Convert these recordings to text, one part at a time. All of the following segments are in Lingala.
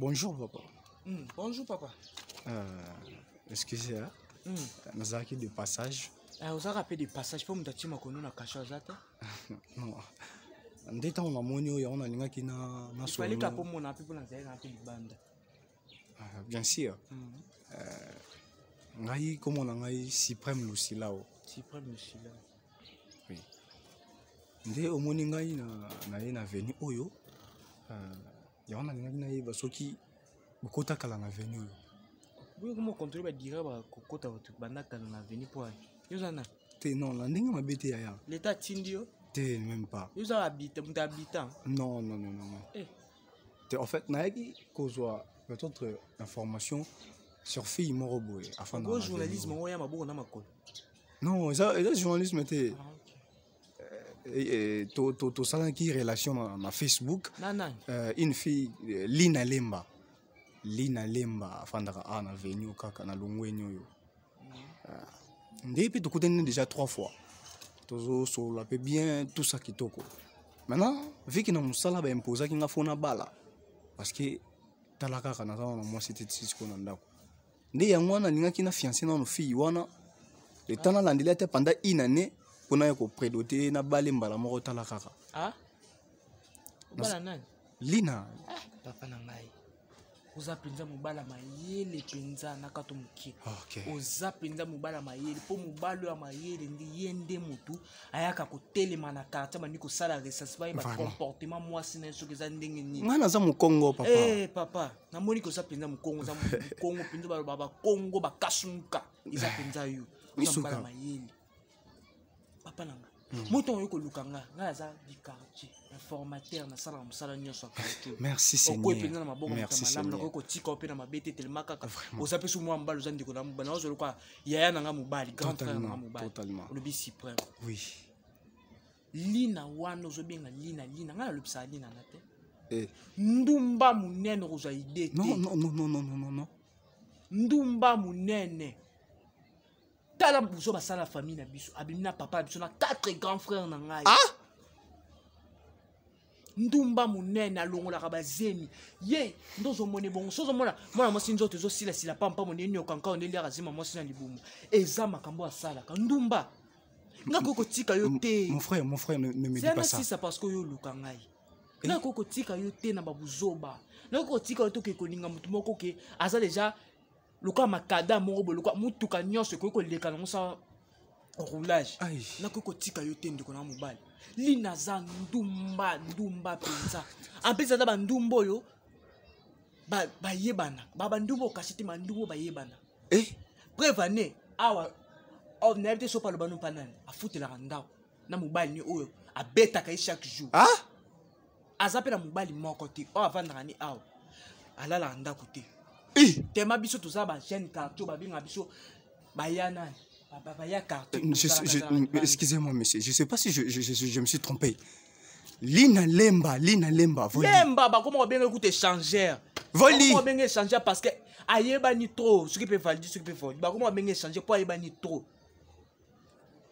Bonjour papa. Bonjour papa. Excusez, hein? Nazalaki de passage. Ah, ozalaka mpe de passage mpo moto atie makolo na kasho aza te. Non. Nde ntango namoni oyo yango nalingaki na nasolika mpo mona mpe mpo nazali na mpe libanda. Ah, bien sûr. Ngai komona ngai Suprême Lusilao. Suprême Lusilao. Oui. Nde omoni ngai na ye na veni oyo yango nalingaki nayeba soki bokota kala na veni oyo. Boye koma contrôle ba dira ba kokota bato banda kala na veni po yo oza na te non na ndenge mabe te yaya. L'état atindi yo te même pas. Yo oza habitant, moto habitant. Non non non non. Eh. Te en fait nayaki kozwa peut-être information sur fille moko boye afin na journalisme oyo ya maboko na makolo. Non, eza journalisme te. Ah, okay. Tosalaki relation na Facebook. Na nani? Une fille Lina Lemba. Lina Lemba afandaka awa na venue kaka na Longweni oyo. Nde mpe tokutani déjà 3 fois. Tozosolola mpe bien tout ça kitoko. Maintenant, vu que na mosala baimposaki nga fo na bala parce que tala kaka naza wana mwasi te ti sikoyo na ndako. Nde yango wana alingaki na fiancé nano fille wana le temps nalandeli ate pendant une année mpona ya koprédote na bale mbala moko tala kaka. Ah? Obala nani? Lina. Ah, papa na ngai. Oza mpenza mobala mayele mpenza na kato moke. Okay. Oza mpenza mobala mayele mpo mobali oyo ya mayele nde ye nde motu ayaka kotelema na quartier bandi kosala recensement ye ba comportement mwasi na ye soki eza ndenge nini. Ngai naza mokongo papa. Eh papa, namoni koza mpenza mokongo, oza mokongo mpenza baloba bakongo bakasumuka eza mpenza yo. Oza mobala mayele. Papa na nga. Moto oyo koluka nga, nga aza du quartier, informateur nasalaka mosala nyonso ya quartier. Merci Seigneur. Okoyi mpenza na maboko moto Merci malamu, Seigneur. nakoki kotika yo mpe na mabe te telema kaka. Oza mpe so mwa mobali, oza ndeko na mobali, naozwa lokola yaya na nga mobali, grand frère na nga Totalement, mobali. totalement. Olobi suprême. Oui. Lina wana ozobenga Lina, Lina, nga nalobisaka Lina na te. Eh. Ndumba monene okozwa idée te. Non, non, non, non, non, non, non, non. Ndumba monene. Tala buzo basala famille na biso, abimi na papa na biso na 4 grands frères na ngai. Ah! Ndumba monene alongolaka bazemi. Ye ndozo mone bongo sozo mona mwana mwasi nzoto ezo sila sila pampa mone nyoka nka onde liaka zima mwasi na libumu. Eza makambo asalaka ndumba. Nga koko tika yo te. Mon frère, mon frère, ne me dis pas ça. Sisa parce que yo luka ngai. Nga koko tika yo te na babuzoba. Nga koko tika yo toke kolinga mutu moko ke aza déjà lokola makada moko boye lokola mutuka nyonso ekoki koleka nango sans roulage. Aïe. Nakoki kotika yo te ndeko na mobali. Lina aza ndumba, ndumba mpenza. En plus aza bandumba oyo bayebana. Ba bandumba oyo kasi te, bandumba oyo bayebana. Eh? Preuve année, awa, oh, nayebi te soki aloba no mpa nani, afutelaka ndako na mobali ni oyo abetaka ye chaque jour. Ah? Aza mpe na mobali moko te, oyo avandaka ni awa, alalaka ndako te. Eh! Tema biso toza ba jeune quartier, babengaka biso baya nani? Baya quartier. Excusez-moi monsieur, je sais pas si je me suis trompé. Lina Lemba, Lina Lemba, Voli. Lemba, bakoma kobenga écoute échangeur. Voli. Bakoma kobenga échangeur parce que ayebani trop, ce qui peut valider, ce qui peut valider. Bakoma kobenga échangeur po ayebani trop.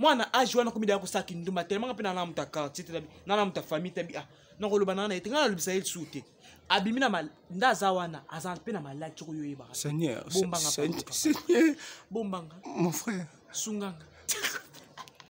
Mwana âge wana komi daya kosala kindumba tellement mpe na muta quartier te, na muta famille te, ah, na koloba na na ete nga nalobisa ye lisusu te. Abimi na nde aza wana, aza mpe na maladi soko yo oyebaka. Seigneur, Bombanga, Seigneur, papa. Seigneur. Bombanga. Mon frère. Sunganga.